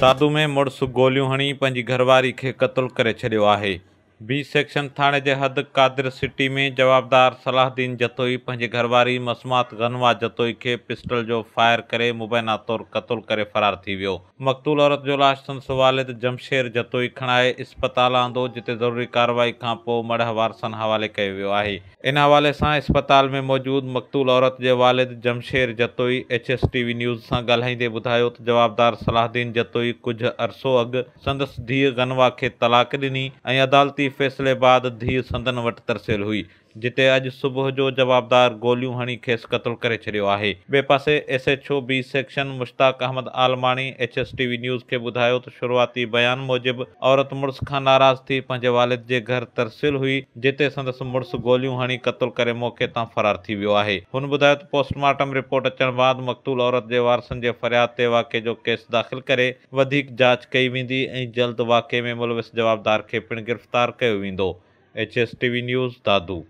دادو ۾ مڙس گوليون هڻي پنهنجي گهرواري کي قتل ڪري ڇڏيو آهي. بي سيڪشن ٿاڻي جي حد قادر سٽي ۾ جوابدار صلاح الدين جتوئي پنهنجي گهرواري مسمات غنوا جتوئي کي پسٽل جو فائر ڪري مبينا طور قتل ڪري فرار ٿي ويو. مقتول عورت جو لاش سندس والد جمشير جتوئي کڻائي اسپتال آندو جتي ضروري ڪارروائي کانپوء مڙهه وارثن حوالي ڪيو ويو آهي. ان حوالي سان اسپتال ۾ موجود مقتول عورت جي والد Jamsher Jatoi H S T V news سان ڳالهائيندي ٻڌايو ته جوابدار صلاح الدين جتوئي ڪجهه عرصو اڳ سندس ڌيء غنوا کي طلاق ڏني ۽ عدالتي فيصلي بعد ڌيء سندن وٽ ترسيل هئي جتي اڄ صبح جو جوابدار گوليون هڻي کيس قتل ڪري ڇڏيو آهي. ٻئي پاسي S H O B section Mushtaq Ahmed Almani H S T V news کي ٻڌايو ته شروعاتي بيان موجب عورت مڙس کان ناراض ٿي پنهنجي والد جي گهر ترسيل هئي جتي سندس مڙس گوليون هڻي قتل ڪري موقعي تان فرار ٿي ويو آهي. هن ٻڌايو ته پوسٽ مارٽم رپورٽ اچڻ بعد مقتول عورت جي وارثن جي فرياد تي واقعي جو ڪيس داخل ڪري وڌيڪ جاچ ڪئي ويندي ۽ جلد واقعي ۾ ملوث جوابدار کي پڻ گرفتار ڪيو ويندو. H S T V news, Dadu.